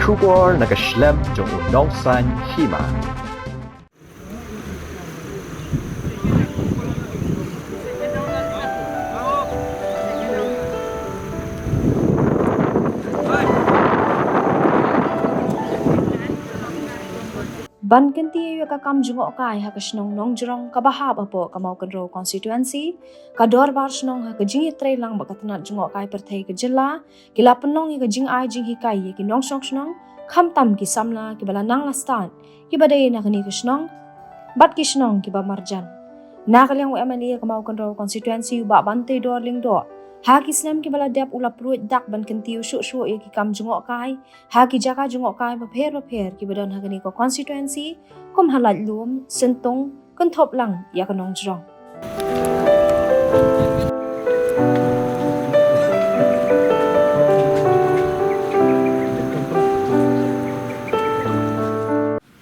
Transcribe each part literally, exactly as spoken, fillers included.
Khubor na ka shlem jong u nongsan hima. Ban kyntiew ïa ka kam jngoh kai ha ka shnong Nongjrong kaba hap hapoh ka Mawkynrew constituency, ka dorbar shnong ha ka jingïatreilang bad ka tnat jngoh kai pyrthei ka jylla, ki la pynlong ïa ka jingai jinghikai ïa ki nongshong shnong, khamtam ki samla kiba la nang la stad, kiba dei na kane ka shnong bad ki shnong kiba marjan. Na ka liang u M L A ka Mawkynrew constituency u Bah Banteidor Lyngdoh, ha ki snem kiba la dep u la pruid dak ban kyntiew shuh shuh ïa ki kam jngoh kai ha ki jaka jngoh kai bapher bapher kiba don ha kane ka constituency, kum ha Laitlum, Syntung, kynthop lang ïa ka Nongjrong.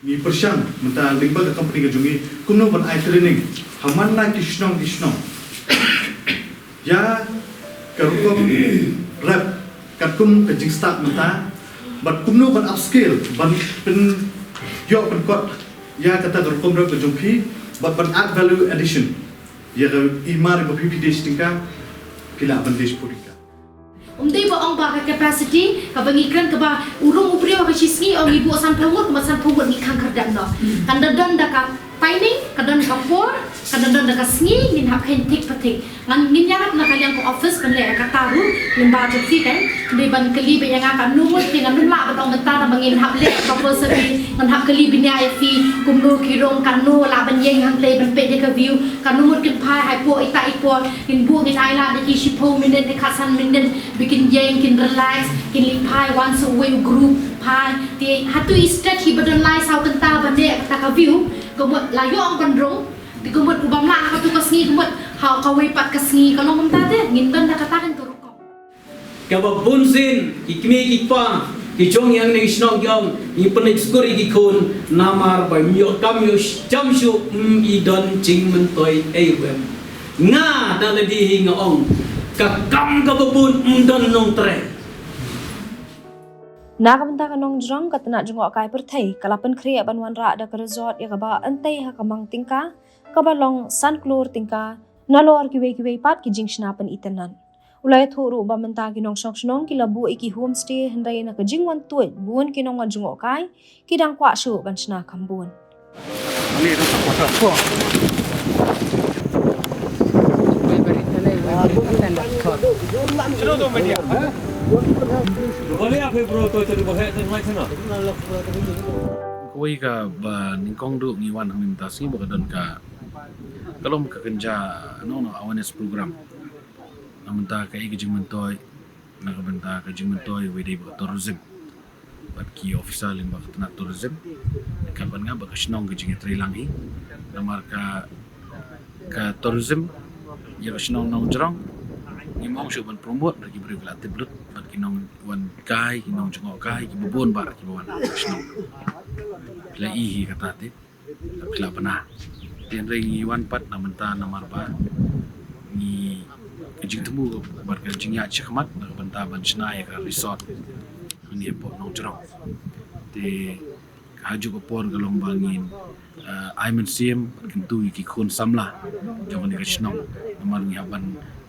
Ngi pyrshang mynta lyngba ka company ka jong ngi kumno ban ai training ha man la ki shnong ki shnong ïa ka rukom rep katkum ka jingstad mynta, bad kumno ban upskill, ban pynïoh pynkot ïa kata ka rukom rep ka jong phi, bad ban add value addition ïa ka, i mar ba phi phi dei shi tyngka, phi lah ban dei shiphew tyngka. Ym dei ba ong ba ka capacity kaba ngi kren kaba u rung u briew ha ka shi sngi, ong ngi buh sanphew ngut, kumba sanphew ngut ngi khang khyrdep noh. Kan da don da ka timing, ka don ka por, ka don don da ka sngi, ngin hap kheiñ thik pa thik. Ngan, ngin ïarap na ka liang ka office ban leh kata ruh, lyngba jong phi kan. Dei ban kylli beit ïa nga katno ngut, te ngan ym lah ban ong mynta namar ngin hap leh proposal, ngan hap kylli bniah ïa phi kumno ki rung, katno lah ban ïeng hangtei ban peit ïa ka view, katno ngut kin phai ha i por, ita i por, ngin buh, ngin ai lad ïa ki shiphew minit ne khatsan minit ba kin ïeng, kin relax, kin leit phai wan sa uwei u group phai. Te hato i stage kiba don lai saw kynta ban leh kata ka view, ka mut la ïoh ban rung. Te ka mut u bym lah ha kato ka sngi, ka mut ha kawei pat ka sngi ka long kumta, te ngin don da kata kan ka rukom. Kaba bun sien ki kmie ki kpa ki jong ngi hangne shnong ki ong, ngi pynleit skul ïa ki khun namar ba ym ïoh kam ïoh jam shuh, ym i don jingmyntoi ei ruh em. Nga da lade hi nga ong, ka kam kaba bun ym don nongtrei. Na ka bynta ka Nongjrong, ka tnat jngoh kai pyrthei ka la pynkhreh ban wanrah da ka resort ïa kaba hangtei ha ka mang tyngka kaba long san klur tyngka, nalor kiwei kiwei pat ki jingshna pynitynnad. U la ïathuh ruh ba mynta ki nongshong shnong ki la buh ïa ki homestay, hynrei na ka jingwan tuid, bun ki nongwan jngoh kai ki dang kwah shuh ban shna khambun. Kawei kaba nyngkong duh ngi wan hangne mynta sngi ba ka don ka, ka long ka kynja, no, no, awareness program. Na mynta kaei ka jingmyntoi, na ka bynta ka jingmyntoi, wei dei ba ka tourism bad ki officer lyngba ka tnat tourism. Kat ban nga ba ka shnong ka jingïatreilang hi. Namar ka, ka tourism ïa ka shnong Nongjrong, ngim ong shuh ban promote, bad ki briew ki la tip lut, bad ki nongwan kai, ki nongjngoh kai kiba bun bha kiba wan ha ka shnong. Phi la i hi kata te, phi la bna. Te hynrei ngi wan pat na mynta namar ba ngi, ka jingthmu bad ka jingïaid shakhmat na ka bynta ban shna ïa ka resort hangne hapoh Nongjrong. Te ha kajuh ka por ka long ba ngin, eh, ai mynsiem bad kyntu ïa ki khun samla jong kane ka shnong. Namar ngi hap ban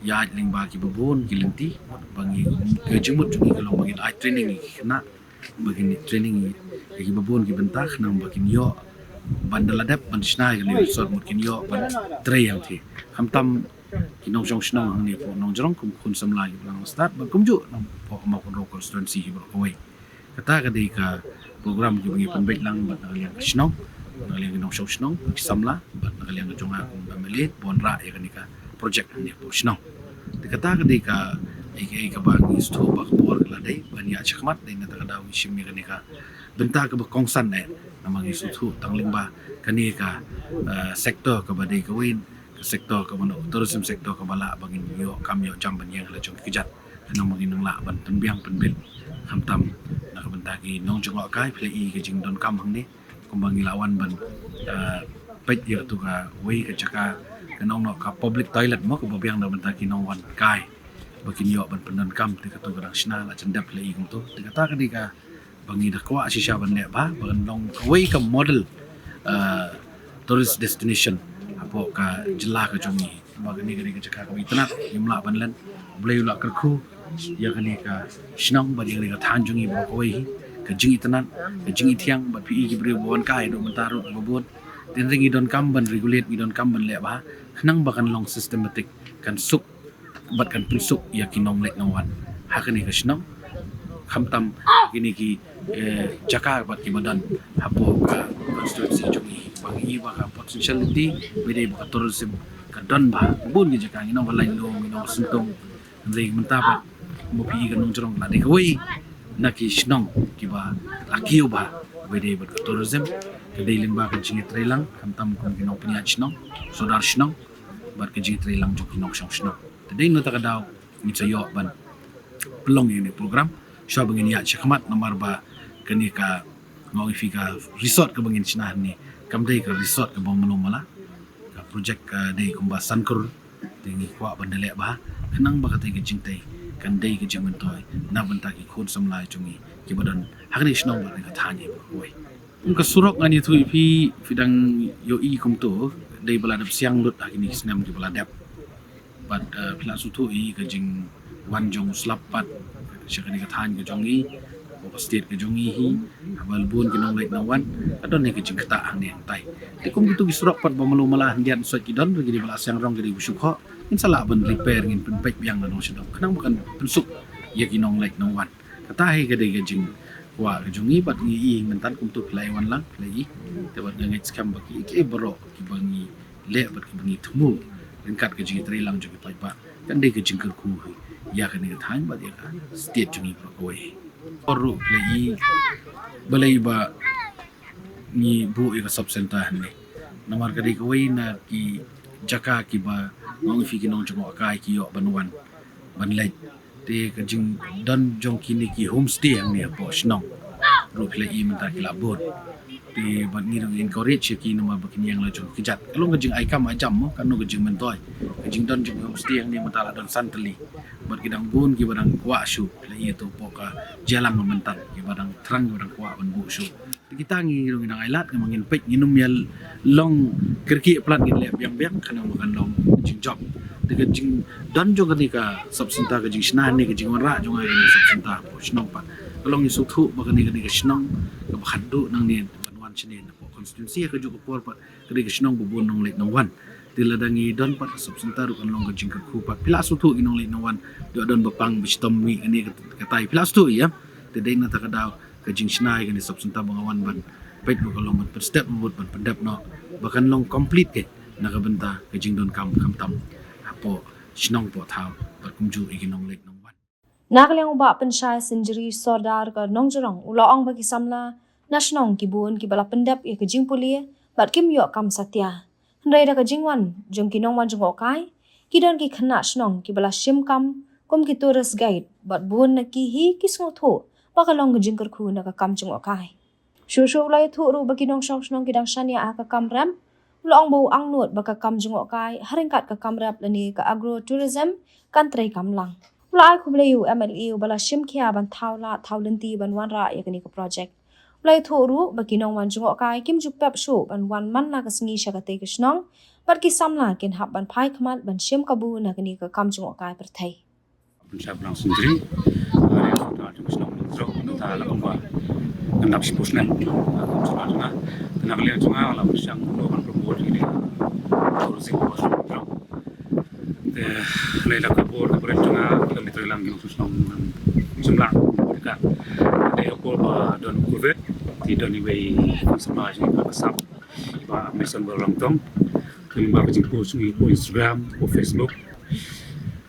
ïaid lyngba kiba bun ki lynti, ba ngi, ka jingmut jong ngi ka long ba ngin ai training ïa ki khynnah, ba kin training ïa kiba bun ki bynta khnang ba kin ïoh ban da la dep ban shna ïa ka resort, mut kin ïoh ban trei hangtei. Khamtam ki nongshong shnong hangne hapoh Nongjrong kum khun samla kiba nang stad, bad kumjuh na hapoh Mawkynrew constituency hi baroh kawei. Kata ka dei ka program kiba ngi pynbeit lang bad na ka liang ka shnong, na ka liang ki nongshong shnong, ki samla, bad na ka liang ka jong nga kum ka M L A, ban wanrah ïa kane ka project hangne hapoh shnong. Te kata ka dei ka, ïa ka, ïa kaba ngi sngewthuh ba ka por ka la dei ban ïaid shakhmat, dei na kata ka daw ngi shim ïa kane ka bynta kaba kongsan, eh, namar ngi sngewthuh tang lyngba kane ka, eh, sector kaba dei kawei ka sector kaba, no, tourism sector kaba lah ba ngin ïoh kam ïoh jam ban ïeng ha la jong ki kjat. Namar ngin nang lah ban pynbiang pynbit, khamtam na ka bynta ki nongjngoh kai. Phi la i ka jingdonkam hangne, kumba ngi la wan ban, eh, peit ïa katu kawei ka jaka, ka nong, no, ka public toilet mo, kaba biang na ka bynta ki nongwan kai ba kin ïoh ban pyndonkam. Te katu ka dang shna la jan dep, phi la i kumtu. Te kata ka dei ka Ba ngi da kwah shisha ban leh bha, ba kan long kawei ka model, uh, tourist destination hapoh ka jylla ka jong ngi. Ba kane ka dei ka jaka kaba itynnad, ngim lah ban len. U Blei u la kyrkhu ïa kane ka shnong bad ïa kane ka thaiñ jong ngi ba kawei hi, ka jingitynnad, ka jingithiang, bad phi i ki briew ba wan kai haduh mynta ruh ba bun. Te ngi donkam ban regulate, ngi donkam ban leh bha, khnang ba kan long systematic, kan suk bad kan pynsuk ïa ki nongleit nongwan ha kane ka shnong, khamtam kine ki, eh, jaka bad kiba don hapoh ka constituency jong ngi. Ba ngi ba ka potentiality ba dei ba ka tourism ka don bha bun ki jaka, ngi nong ha Laitluong, ngi nong ha Syntung. Hynrei mynta pat mo phi i ka Nongjrong la dei kawei na ki shnong kiba la kiew bha ba dei bad ka tourism. Ka dei lyngba ka jingïatreilang, khamtam kum ki nongpynïaid shnong, sordar shnong, bad ka jingïatreilang jong ki nongshong shnong. Te dei na kata ka daw ngin sa ïoh ban pynlong ïa kane ka program shuwa ba ngin ïaid shakhmat, namar ba kane ka, nga ong ïa phi, ka resort kaba ngin shna hangne kam dei ka resort kaba malu mala. Ka project ka dei kumba san klur. Te ngi kwah ban da leh bha khnang ba katei ka jingtei kan dei ka jingmyntoi na bynta ki khun samla jong ngi kiba don ha kane ka shnong bad kane ka thaiñ hi ba kawei. Kum ka surok ngan ïathuh ïa phi, phi dang ïohi kumto, dei ba la dep siang lut ha kine ki snem kiba la dep. Bad, eh, phi la sngewthuh ïa ka jingwan jong u slap pat sha kane ka thaiñ ka jong ngi, ka state ka jong ngi hi, haba la bun ki nongleit nongwan, ka don hi ka jingktah hangne hangtai. Te kum kito ki surok pat ba malu mala hyndiat soit ki don, ki dei ba la siang rong, ki dei ba shu khoh, ngin sa lah ban repair, ngin pynpeit biang na nongshong shnong khnang ba kan pynsuk ïa ki nongleit nongwan. Kata hi ka dei ka jingkwah ka jong ngi bad ngi i mynta kumto phi la ïa wan lang, phi la i. Te bad nga ngeit skhem ba ki, ki baroh kiba ngi leh bad kiba ngi thmu ryngkat ka jingïatreilang jong ki paidbah kan dei ka jingkyrkhu ïa kane ka thaiñ bad ïa ka state jong ngi baroh kawei. Por ruh phi la i balei ba ngi buh ïa ka sub center hangne. Namar ka dei kawei na ki jaka kiba nga ong ïa phi ki nongjngohkai ki ïoh ban wan ban leit. Te ka jingdon jong kine ki homestay hangne hapoh shnong ruh phi la i mynta ki la bun. Te bad ngi ruh encourage ïa ki namar ba kin ïeng la jong ki kjat. Ka long ka jingai kam ai jam mo, kano ka jingmyntoi. Ka jingdon jong ki homestay hangne mynta la don san tylli. Bad ki dang bun kiba dang kwah shuh, phi la i to hapoh ka Jailang mynta kiba dang thrang, kiba dang kwah ban buh shuh. Te kita ngi ruh ngi dang ailad, ngi ma ngin peit, ngin ym ïa long kyrkieh palat, ngin leh biang biang, khnang ba kan long jingjop. Te ka jingdon jong kane ka sub center, ka jingshna ne ka jingwanrah jong kane ka sub center hapoh shnong pat, ka long ïa sngewthuh ba kane, kane ka shnong kaba khatduh nangne ban wan shane hapoh constituency, ha kajuh ka por pat ka dei ka shnong ba bun nongleit nongwan. Te lada ngi don pat ka sub center ruh kan long ka jingkyrkhu pat. Phi la sngewthuh ki nongleit nongwan, ïoh don ba pang ba shitom mih kane ka, katai. Phi la sngewthuh ïa. Te dei na kata ka daw ka jingshna ïa kane sub center ba nga wan ban peit ruh ka long ban pynstep, ban pyndep noh ba kan long complete kane na ka bynta ka jingdonkam khamtam hapoh shnong, hapoh thaw bad kumjuh ïa ki nongleit nongwan. Na ka liang u Bah Pynshai Synjri, Sordar ka Nongjrong, u la ong ba ki samla na shnong ki bun kiba la pyndep ïa ka jingpule bad kim ïoh kam satia. Hynrei da ka jingwan jong ki nongwan jngohkai, ki don ki khynnah shnong kiba la shim kam kum ki tourist guide bad bun na ki hi ki sngewthuh ba ka long ka jingkyrkhu na ka kam jngohkai. Shuh shuh u la ïathuh ruh ba ki nongshong shnong ki dang shaniah ha ka kam rep. U la ong ba u angnud ba ka kam jngohkai ha ryngkat ka kam rep lane ka agro tourism kan trei kam lang. U la ai khublei ïa u M L A uba la shim khia ban thaw lad thaw lynti ban wanrah ïa kane ka project. U la ïathuh ruh ba ki nongwan jngohkai kim ju pep shuh ban wan man la ka sngi sha katei ka shnong, bad ki samla kin hap ban phai khmat ban shim kabu na kane ka kam jngohkai pyrthei. Pynshai Blang Synjri, ah, ri sngewthuh jong ka shnong Nongjrong, mynta la kumba ngan dap shiphew snem, ah, kum shnong jong nga. Te na ka liang jong nga la pyrshang kumno ban promote ïa kine ki tourism hapoh shnong Nongjrong. Te lei la ka bor ka bor jong nga, ki la trei lang ki nongshong shnong, shim lang ka. Te ha por ba don covid, te don iwei i samla jong ngi ba ka sap, i Bah Mason Barlongtong. Te lyngba ka jingpost jong ngi hapoh Instagram, hapoh Facebook.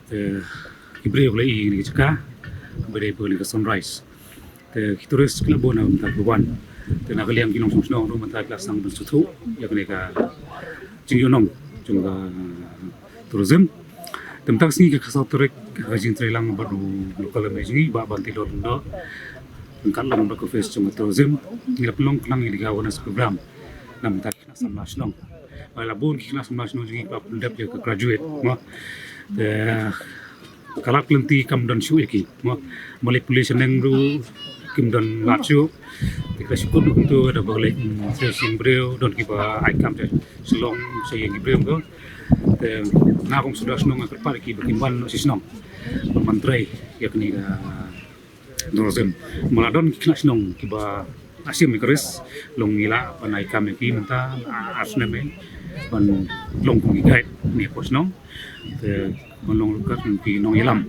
Te ki briew ki la i ïa kane ka jaka ba dei ba kane ka Sunrise. Te ki tourist ki la bun na mynta ki wan. Te na ka liang ki nongshong shnong ruh mynta ki la sdang ban sngewthuh ïa kane ka jingïohnong jong ka tourism. Te mynta ka sngi ka khatsaw tarik ka jingtrei lang bad u local M L A jong ngi, Bah Banteidor Lyngdoh, ryngkat lang bad ka office jong ka tourism, ngi la pynlong khnang ïa ka awareness program na mynta ki khynnah samla shnong. Ba la bun ki khynnah samla shnong jong ngi ba pyndep ïa ka graduate, mo. Te ka lad ka lynti kam don shuh ïa ki, mo. Balei pule shaneng ruh, kim don lad shuh. Te ka shu kut kumtu da ba leh, mm, sa shisien briew don kiba ai kam sha Shillong sha ïing ki briew kumtu. Te nga kum sutdar shnong nga kyrpad ïa ki ba kim wan noh sha shnong ban trei ïa kane ka tourism. Ma la don ki khynnah shnong kiba la shim ïa ka risk, long ngi lah ban ai kam ïa ki mynta, ah, ar snem eh, ban long kum ki guide ne hapoh shnong. Te ban long ruh kat ki nongïalam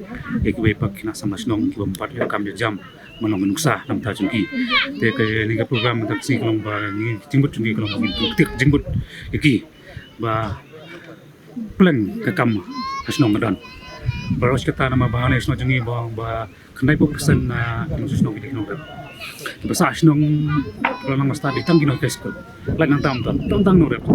ïa kiwei pat ki khynnah samla shnong kiba bym pat ïoh kam ïoh jam, ban long ka nuksa na bynta jong ki. Te kane ka program mynta ka sngi ka long ba ngi, jingmut jong ngi ka long ba ngi ktik jingmut ïa ki ba pleng ka kam ha shnong ka don. Baroh shi katta namar ba hangne shnong jong ngi ba, ba khyndai phew percent na ki nongshong shnong ki dei ki nongrep. Ba sah shnong ba nang ba stad dei tang ki nonghikai skul. Lait nangta ym don, tang tang nongrep.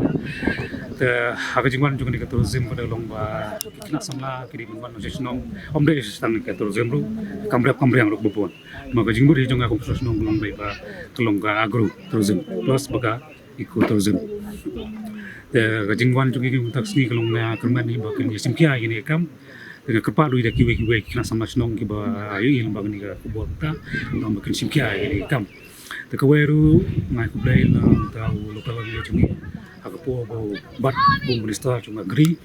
Te ha ka jingwan jong kane ka tourism ka dei long ba ki khynnah samla ki dei ban wan nongshong shnong. Ym dei tang ka tourism ruh, kam rep kam riang ruh ba bun. Ma ka jingmut hi jong nga kum sutdar shnong ka long ba, ka long ka agro tourism plus ba ka eco tourism. Te ka jingwan jong ngi mynta ka sngi ka long nga kyrmen hi ba kin ïa shim khia ïa kane ka kam. Te nga kyrpad ruh ïa kiwei kiwei ki khynnah samla shnong kiba ïohi lyngba kane ka khubor mynta, ba kin shim khia ïa kane ka kam. Te kawei ruh nga ai khublei na uta u local M L A jong ngi ha ka por ba u bat u minister jong ka Agri,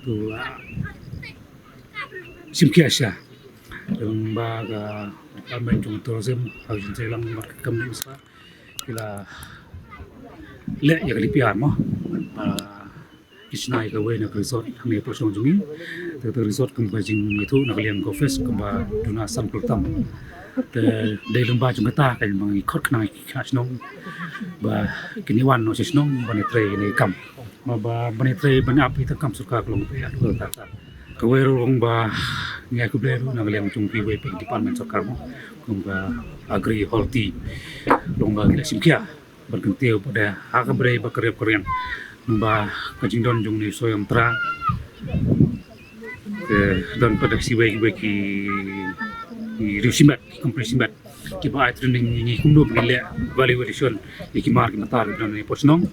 to, ah, shim khia sha lyngba ka department jong tourism, ha ka jingïaseng lang bad ka kam mynta ki la leh ïa ka D P R mo. Ah, ki shna ïa kawei na ka resort hangne hapoh shnong jong ngi. Te ka resort kum ka jingïathuh na ka liang ka office kumba duna san phew tam. Te dei lyngba jong kata ka jingmang ngi khot khnang ïa ki khynnah shnong ba kin ïa wan noh sha shnong ban ïa trei ïa kane ka kam. Ma ba ban ïa trei ban ïa ap ïa ka kam sorkar ka long ba ïa ka kam. Kawei ruh long ba ngi ai khublei ruh na ka liang jong kiwei pat ki department sorkar mo, kum ka Agri, Horti, long ba ngi la shim khia ban kyntiew pat da ha kaba dei ba ka rep ka riang. Namar ba ka jingdon jong une u soh ïam tra, te don pat da kiwei kiwei ki, ki riew shimet, ki company shimet kiba ai training ïa ngi kumno ban leh value addition ïa ki mar ki matar kiba don hapoh shnong.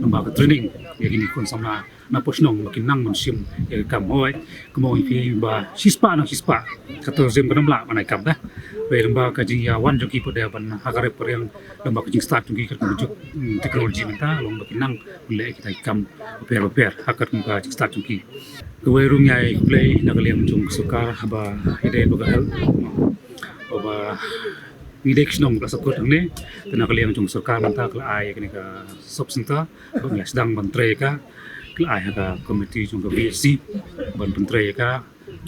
Namar ba ka training ïa kine ki khun samla na hapoh shnong ba kin nang ban shim ïa ka kam. Hooid, kumno ïa phi ba shispah na shispah ka tourism kam lah ban ai kam da. Hooid, lyngba ka jingïawan jong ki pat da ban ha ka rep ka riang, lyngba ka jingstad jong ki katkum ka juk, mm, technology mynta, long ba kin nang ban leh kita ki kam bapher bapher ha katkum ka jingstad jong ki. Kawei ruh ngi ai khublei na ka liang jong ka sorkar haba ïadei bad ka health, ba ngi dei ka shnong ka la sah kut hangne, te na ka liang jong ka sorkar mynta ka la ai ïa kane ka sub center ba ngi la sdang ban trei ïa ka, ka la ai ha ka komiti jong ka V H C ban pyntrei ïa ka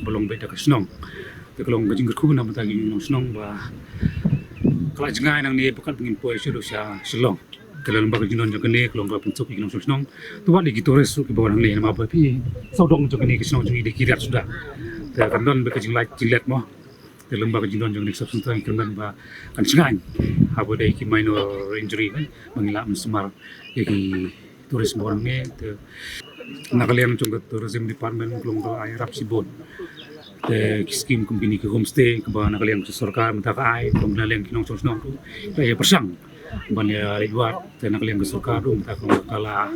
ba long beit da ka shnong. Te ka long ka jingkyrkhu na bynta ki nongshong shnong ba ka la jngai nangne ba kat ba ngin poi sha, sha Shillong. Te lyngba ka jingdon jong kane ka long ka pynsuk ïa ki nongshong shnong. Te wat ïa ki tourist ruh kiba wan hangne namar ba phi sawdong jong kane ka shnong jong ngi dei ki riat suda. Te kan don beit ka jinglait jinglet mo. Te lyngba ka jingdon jong kane ka sub center ngi kyrmen ba kan shngaiñ haba dei ki minor injury kan, ba ngin lah ban sumar ïa ki tourist ba wan hangne. Te na ka liang jong ka tourism department ka long ka la ai ïarap shibun. Te ki skim kum kine ki homestay kaba na ka liang ka sorkar mynta ka ai, kum na liang ki nongshong shnong ruh ka ïa pyrshang ban ïa leit wad. Te na ka liang ka sorkar ruh mynta ka long ka la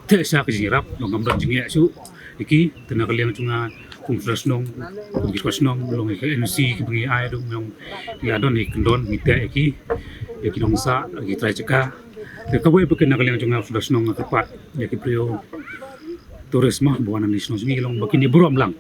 theh sha ka jingïarap, long kam don jingeh shuh ïa ki. Te na ka liang jong nga kum sutdar shnong, kum ki kpa shnong, long ïa ka N O C kiba ngi ai ruh, long ngi la don ïa ki kyndon, ngi theh ïa ki, ïa ki nongsah, ïa ki trai jaka. Te kawei pat na ka liang jong nga sutdar shnong nga kyrpad ïa ki briew tourist mo ba wan hangne shnong jong ngi long ba kin ïa burom lang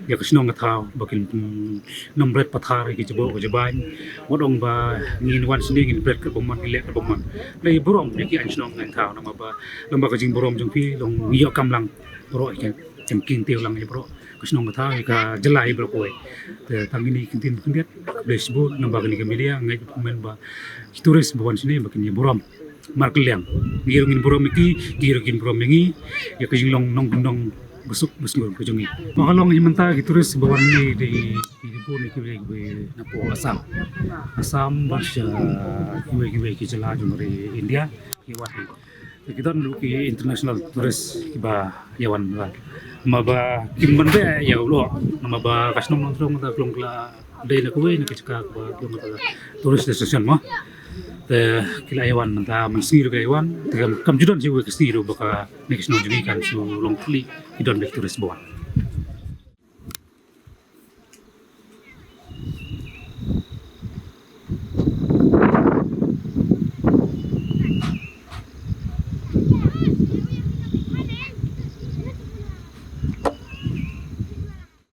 ïa ka shnong ka thaw, ba kin, mm, nym bret pathar ïa ki jaboh ka jabieng. Wat ong ba ngin wan shane ngin bret katba mon, ngin leh katba mon. Leh ïa burom ïa ki aiñ shnong aiñ thaw, namar ba lyngba ka jingburom jong phi long ngi ïoh kam lang baroh, ïa ka jingkyntiew lang ïa baroh ka shnong ka thaw, ïa ka jylla hi baroh kawei. Te tang kine ki ktien khyndiat, khublei shibun namar ba kane ka media, nga ngeit kumne ba ki tourist ba wan shane ba kin ïa burom markylliang. Ngi ruh ngin burom ïa ki, ki ruh kin burom ïa ngi ïa ka jinglong nongkyndong basuk basngur ka jong ngi. Ba ka long hi mynta ki tourist ba wan hangne dei ki bun ïa kiwei kiwei napoh Assam. Assam bad sha kiwei kiwei ki jylla jong ka ri India ki wan hi. Te ki don ruh ki international tourist kiba ïa wan, namar ba kim ban beh ïa u lok, namar ba ka shnong Nongtdong ka long ka la dei na kawei na ka jaka kaba ki ong ka tourist destination mo. Te ki la ïa wan mynta mynsngi ruh ki la ïa wan, te kam, kam ju don shi kawei ka sngi ruh ba kane ka shnong jong ngi kan shu long khlieh ki don bad ki tourist ba wan.